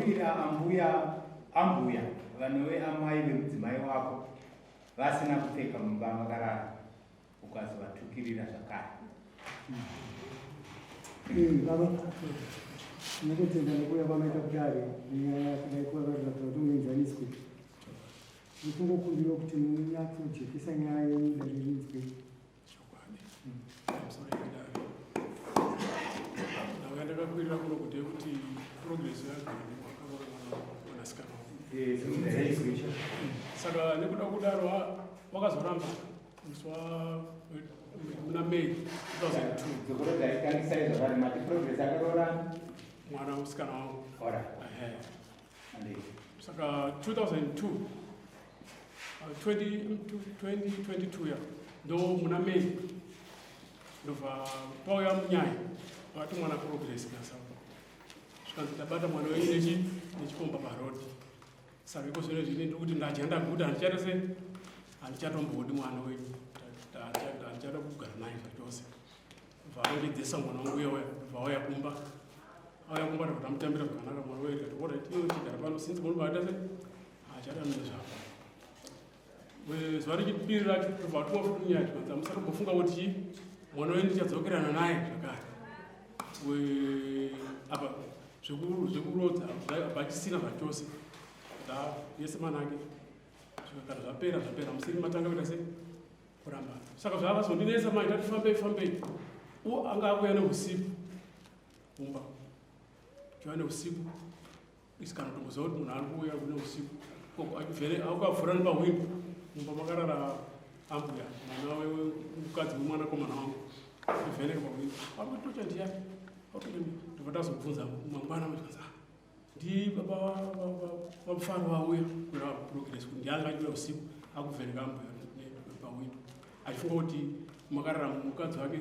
Wakavhurira ambuya ambuya vanove amai vemudzimai wako vasina kupfeka mumba vakarara ukazovatukirira zvakare. Baba, ndinotenda nekuuya kwamaita kudare nenyaya yakadai kuva varatidza kuti muenzaniswe. Ndikungokumbira kuti munyatsojekesa nyaya yenyu dare rinzwe. Chokwadi. Pamusoro yedare. Ndauya ndakakwirira kuno kuti yekuti progress yagara wakaroora mwanasikana wangu. Saka nekuda kudaro wakazoramba musi wa muna May 2002. Dzokorodzai tangisai zvakare mati progress akaroora mwana musikana wangu. Alright. Ehe. Saka 2002 2022 ya ndo muna May ndobva pauya munyaya vati mwana progress nasaba zvikanzi ndabata mwana wenyu nechi nechikomba paroad saka iko zvino zvine ndikuti ndadya ndaguta handichada se handichatombodi mwana wenyu handichada kugara naye zvachose Varongedzesa mwana wangu uya uya vauya kumba auya kumba ndabva ndamutambira zvakanaka mwana uya ndikati orit iwe chigara pano since munhu vaita se achada nezvako zuva rechipiri racho ndobva vatuma futi munyaya tikanzi amusatombofunga kuti chii mwana uyu ndichadzokerana naye zvakare apa zvekurodza hapachisina zvachose yese manake kana zvapera zvapera musiri matanga kuita sei kuramba saka zvaakazondinetsa manje tati fambei fambei u anga akuya neusiku kumba chiva neusiku isi kana kutomboziva kuti munhu ari kuuya neusiku vhele akavhura nepahwindo mumba makarara ambuya mwana mukadzi wemwanakomana wangu vheneka pahwindo akutocha ndiyani ndobva ndazobvunza mangwana manje ndi baba vamufaro vauya kureva progress kuti ndianga achiuya usiku akuvheneka ambuya pawindo achifunga kuti makarara mukadzi wake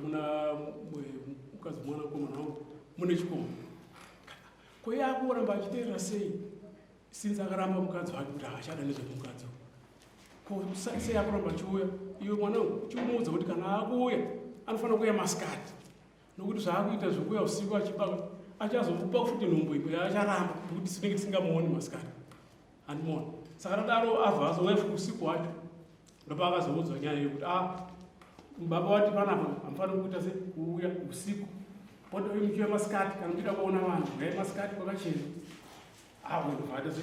kuna mukadzi mwana komana wangu mune chikomo ko iye akuramba achiteerera sei since akaramba mukadzi wake kuti haachada nezvemukadzi ko sei akuramba achiuya iwe mwana chimuudza kuti kana akuuya anofanira kuuya masikati nokuti zvaakuita zvekuuya usiku achiba achazomupa futi nhumbu imwe yaacharamba nokuti tinenge tisingamuoni masikati handimuoni saka radaro abva azouya futi usiku hwacho ndopaakazoudzwa nyaya yekuti a ah, baba wati panapa hamufaniri kuita se kuuya usiku potoi muchiuya masikati kana muchida kuona vanhu uyai masikati kwakachena avo ah, ndobva aita se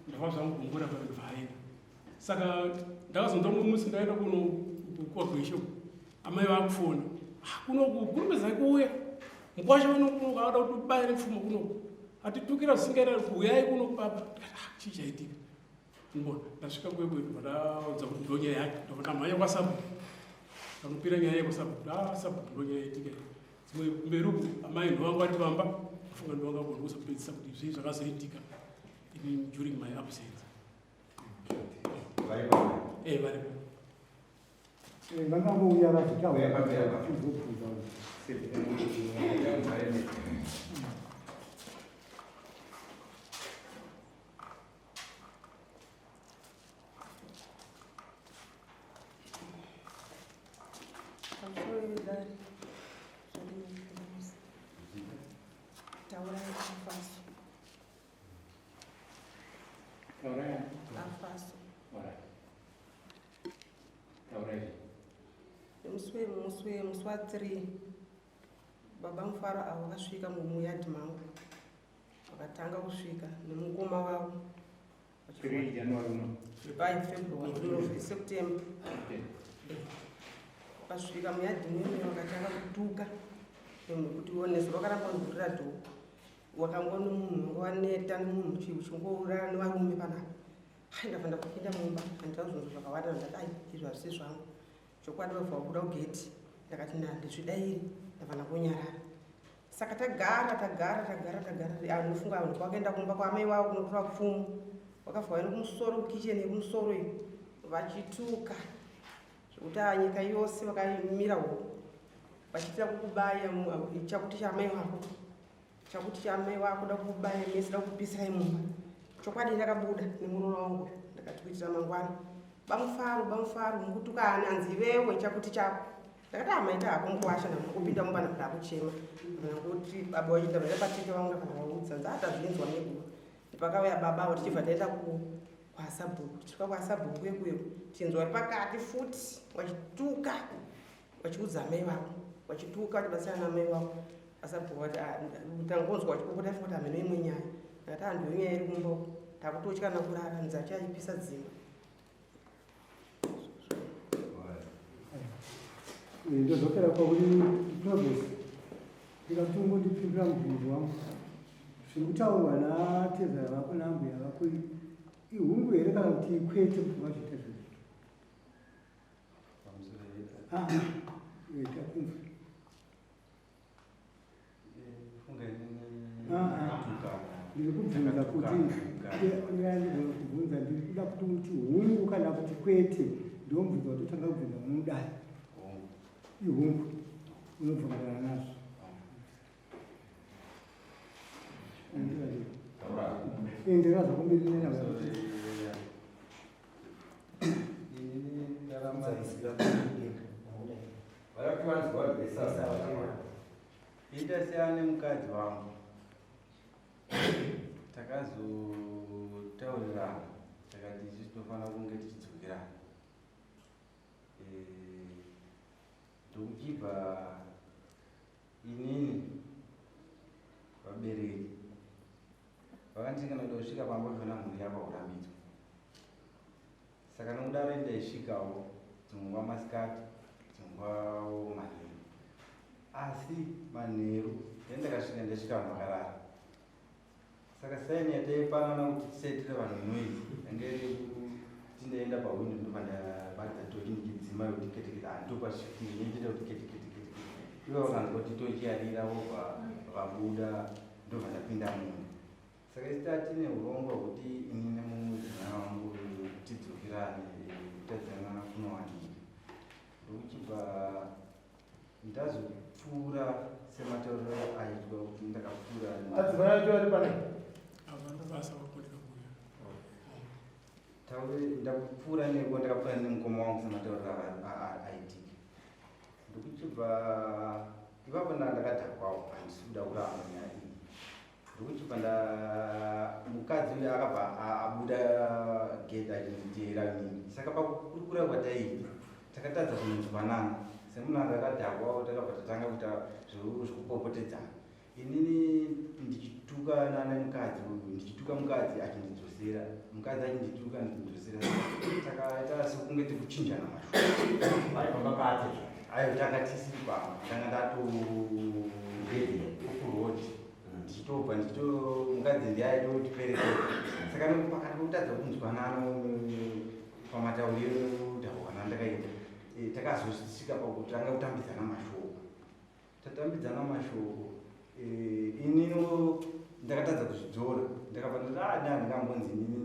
ndobva zvamugumbura pa ndobva aenda saka ndakazonzwa mumwe musi ndaenda kuno kwagweshe amai vakufona ah, kunoku kurumidzai kuuya mukwasha uno kunoku akada kuti ubaye nepfumo kunoku atitukira zvisingaita uyai kuno baba ah, chii chaitika mbona ndasvika kuye kwedu ndaudza kuti ndonyaya yacho ndobva ndamhanya kwasabhuku ndanopira nyaya yekwasabhuku ah sabhuku ndonyaya yaitika dzimwe kumberi uku amai ndovanga vari pamba funga ndovanga kona kuzopedzisa kuti zvii zvakazoitika during my absence Eh, varipo. Eh, vangangouya vazotaura tizobvunza. Pamusoro vedare zvadini taurai mafaso Taurai. Afaso. Alright. Taurai. Musi musi musi wa 3 baba Mufaro avo vakasvika muyadhi mangu vakatanga kusvika nemukoma wavo 3 January uno. By February no September. Okay. Vakasvika muyadhi mimi vakatanga kutuka nekuti oneso vakaramba kundivhurira dhoo wakangwa nomunhu waneta nomunhu chii uchingourara nevarume panapa hai ndabva ndakupinda mumba handina kuzonzwa zvakawanda ndati ai izvi hazvisi zvangu chokwadi vabva vabuda kugeti ndakati ndandizvidairi ndabva ndangonyarara saka tagara tagara tagara tagara anofunga vanhu kwakaenda kumba kwaamai vavo kunotora pfumo vakabva vaenda kumusoro kukicheni yekumusoro iyo vachituka zvekuti nyika yose vakamira huku vachiitira kukubaya chakuti chaamai vako chakuti chaamai vako da kukubaya mese da kukupisirai mumba chokwadi ndakabuda nemuroora wangu ndakati kuitira mangwana bamufaro bamufaro mukutuka ani anzi iwewe chakuti chako Ndakati amaita hako mukuwasha ndakupinda mumba ndakuda kuchema. Ndakati baba wachiita vaenda patete vangu ndakana vaudza nzi atazvinzwa neguva. Pakauya baba avo tichibva taenda ku kwasabhuku. Tichisvika kwasabhuku kuye kuye tichinzwa vari pakati futi vachituka vachiudza amai vavo vachituka vachibatsirana namai vavo. Asabhuku vati ah, tangonzwa vachipopota futi hameno imwe nyaya. Ndakati ah ndiyo nyaya iri kumba uku. Takutotya nakurara nzi achaipisa dzimba. Ndodzokera kwauri Progress ndikati ungondipindura mubvunzo wangu zviri kutaurwa natezvara vako naambuya vako ihungu here kana kuti kwete kuti vazviita zvinhu ah, takunzwa ndiri kubvunza kuti ndiri kubvunza ndiri kuda kuti uti hungu kana kuti kwete ndomubvunza kuti utanga kubvunza mudai ihungu unobvumirana nazvo enderera zvakumberi nenhau Ita siyana nemukadzi wangu takazotaurirana takati isusu tinofanira kunge tichidzokerana ndokuchibva inini vabereki vakanditi kana kuda kusvika pamba pefana mhuri yako hakurambidzwa saka nokudaro ndaisvikawo dzimwe nguva masikati dzimwe nguvawo manheru asi manheru ndandakasvika ndasvika vanhu vakarara saka saini yataipanana kuti tisaitire vanhu noise yange iri kuti ndaenda pahwindo ndobva ndabatidza tochi ndichidzima kuti ketekete handopasviki ndinoita kuti ketekete ivo vakanzwa kuti tochi yarira vobva vabuda ndobva ndapinda mumba saka isi tatine urongwa hwekuti ini nemudzimai wangu tidzokerane kutadzana kunowanika ndokuchibva ndazopfuura sematauriro aitwa kuti ndakapfuura Madzimai acho ari pane Ava kubasa vakoneka kuuya. Taure ndakupfuura neko ndakapfuura nemukoma wangu sematauriro aitika ndokuchibva ipapo nda ndakadhakwawo handisi kuda kuramba nyaya iyi ndokuchibva nda mukadzi uyu akabva abuda gedhi achinditeera inini saka pakukurukura kwataiita takatadza kunzwanana semunhu anga akadhakwawo takabva tatanga kuita zvekupopotedzana inini ndichitukana nemukadzi uyu ndichituka mukadzi achindidzosera mukadzi achindituka ndindidzosera takaita sekunge tikuchinjana mashoko vari pamba pate ayo tanga tisiri pamba tanga ndato kuroad ndichitobva ndichito mukadzi ndiye aitotiperekedza saka pakati pekutadza kunzwanana pamatauriro kudhakwana ndakaita takazosvika pakutanga kutambidzana mashoko tatambidzana mashoko inini ndakatadza kuzvidzora ndakabva ndati ah da ndingambonzi inini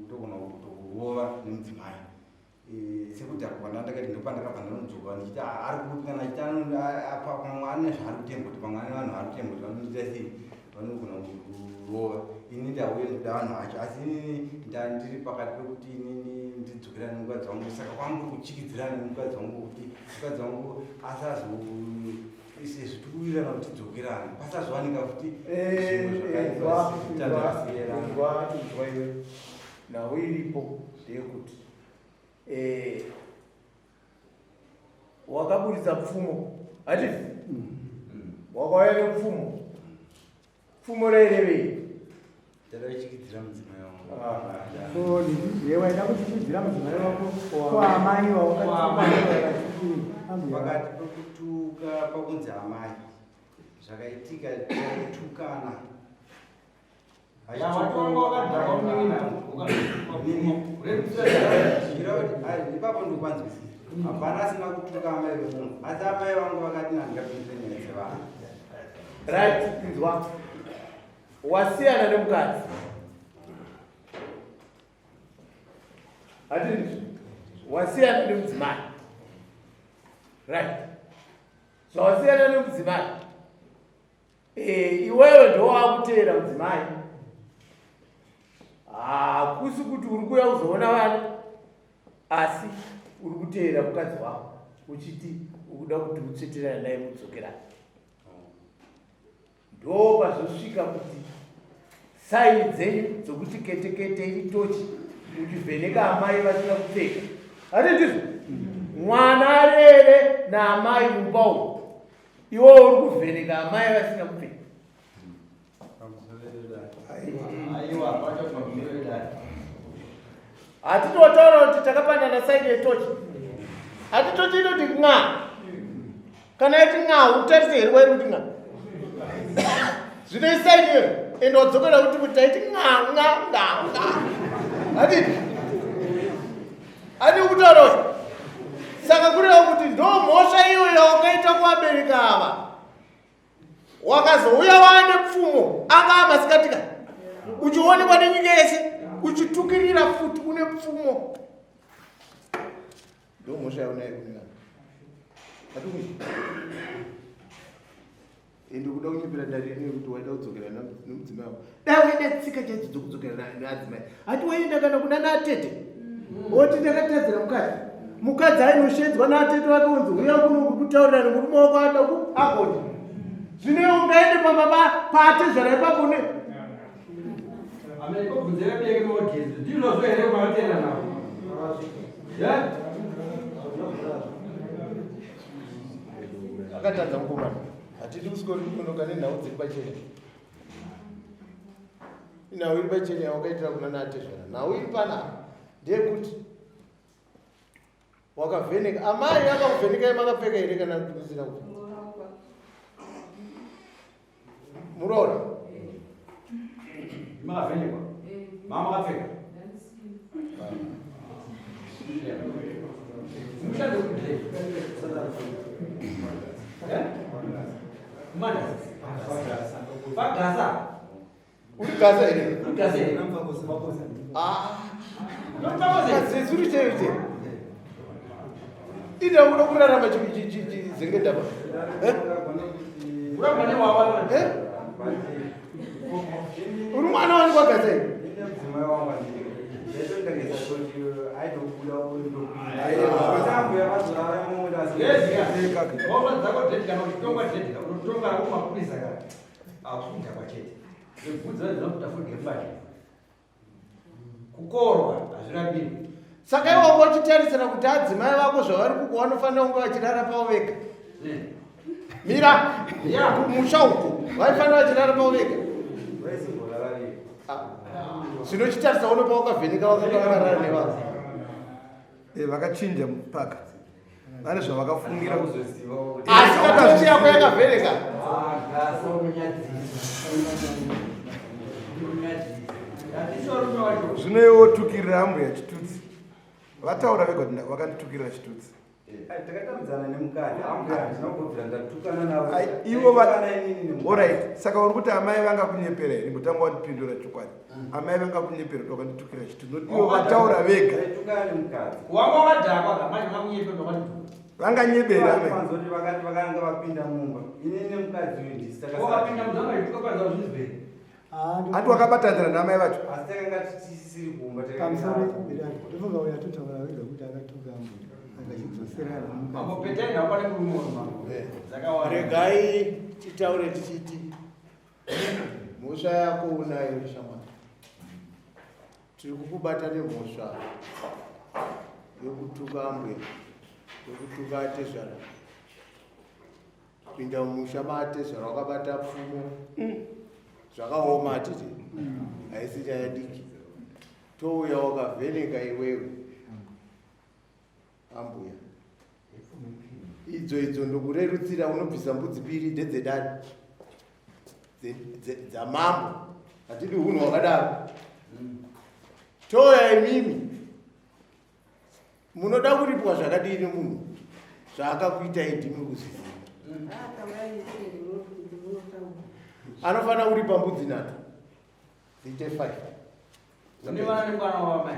ndogona kutokurova nemudzimai sekudhakwa ndakati ndopandakabva ndanodzoka ndichiti ah, ari kupi kana achiti pamwe ane zvaari kutemba kuti pamwe ane vanhu vari kutemba kuti vanoita sei vanogona kurova ini ndauye ndoda vanhu vacho asi inini ndandiri pakati pekuti inini ndidzokerane nemukadzi wangu saka kwangu kuri kuchikidzirana nemukadzi wangu kuti mukadzi wangu asazo sezvo tikuwirirana kuti tidzokerane pasazowanika futi zvimwe zvakaipa tandakasiyana inzwa inzwa iwe nhau iripo ndeyekuti wakaburitsa pfumo hatiti wakauya nepfumo pfumo rairevei ndada kuchikidzira mudzimai wangu So ndiye waida kuchikidzira mudzimai wako ko amai wawakati pakati pekutuka pakunzi amai zvakaitika takutukana ipapo ndikwanzwisisa hapana asina kutuka amai vemunhu asi amai vangu vakati nandingapindire nyaya dzevanhu right inzwa wasiyana nemukadzi hatindizvo wasiyana nemudzimai right zvawasiyana nemudzimai iwewe ndowakuteera mudzimai hakusi kuti uri kuuya kuzoona vana asi uri kuteera mukadzi wako. Uchiti ukuda kuti utsveterana naye mudzokerana. Ndo pazosvika kuti saini dzenyu dzokuti kete kete iri tochi uchivheneka amai vasina kupfeka. Hati ndizvo? Mwana arere naamai mumba umu. Iwe uri kuvheneka amai vasina kupfeka. Hatitotaura kuti takapanana saini yetochi. Hatitochi inoti ng'a. Kana yati ng'a utarise here wairi kuti ng'a. Zvino isaini iyoyo ende wadzokera kuti kuti taiti ng'a ng'a ng'a ng'a. Hatiti? Adi kutaura kuti saka kureva kuti ndo mhosva iyoyo yawakaita kuvabereki ava. Wakazouya waane pfumo anga amasikati ka uchionekwa nenyika yese uchitukirira futi une pfumo. Ndo mhosva yaunayo kune vanhu. Hatikunzwa. Ende kuda kunyepera dare rino kuti waida kudzokera nemudzimai wako. Dai waida tsika chaidzo dzokudzokera neadzimai. Hati waienda kana kuna natete. Woti ndakatadzira mukadzi. Mukadzi ainoshedzwa natete wake unzi huya kuno kukutaurira nemurume wako ada ku agoti. Zvino iwe ungaende pamba paatezvara ipapo une. Amene kobvunzira beke maogezi. Ndizvozvo here kwavatenda navo? Yeah? Akatadza mukomana. Hatidi kuswero kunonoka nenhau dziri pachena. Nhau iri pachena yawakaitira kuna natezvara. Nhau iri panapa ndeyekuti wakavheneka amai akakuvhenekai makapfeka here kana kuti musina kupfeka? Muroora. Makavhenekwa. Mama makapfeka. Mushande kudle. Eh? Manda. Pagasa. Uri gasa here? Uri gasa here? Ah. Zezuru chaiyo chaiyo. Ida unoda kurarama chizengedaba. Eh? Eh? Uri mwana wani kwagasa here? Saka iwe wanga uchitarisira kuti adzimai vako zvavari kuko vanofanira kunge vachirara pavo vega. Mira, kumusha uko vaifanira vachirara pavo vega. Zvino chitarisa uno pawakavheneka vakanga vakarara nevanhu. Eh, vakachinja mupaka vane zvavakafungira asi katochi yako yakavheneka. Zvino iwe wotukirira ambuya chitutsi. Vataura vega kuti vakanditukirira chitutsi. Takatambidzana nemukadzi ambuya handina kubvira ndatukana navo. Ai, ivo Alright, saka uri kuti amai vanga kunyepera here? Mbotanga wandipindura chokwadi. Amai vanga kunyepera kuti wakanditukira chitutsi. Nokuti ivo vataura vega. Taitukana nemukadzi. Wanga wakadhakwa kamanje makunyepera wakadhakwa. Vanganyebera amai. Vanzoti vakati vakanga vapinda mumba. Ini nemukadzi uyu ndisi takasara. Wakapinda mumba manje tuka zvinzwe. Hati wakabatanidzana naamai vacho. Asi takanga tisisiri kumba Pamusoro ndofunga uyo atotaura wega kuti akatuka ambuya akachidzoserana Mambo petai nawo pane murume uyu mambo. Dzakawanda. Regai titaure tichiti mhosva yako unayo shamwari. Tiri kukubata nemhosva yokutuka ambuya, yokutuka atezvara. Kupinda mumusha maatezvara wakabata pfumo. Zvakaoma atete. Haisi nyaya diki. Touya wakavheneka iwewe. Ambuya. Idzo idzo ndokurerutsira unobvisa mbudzi mbiri ndedzedare. Dzamambo. Hatidi hunhu hwakadaro. Touya imimi. Munoda kuripwa zvakadini munhu zvaakakuitai ndimi kuziziva. Anofanira kuripa mbudzi nhatu dziite 5. Une vana nemwana wamai.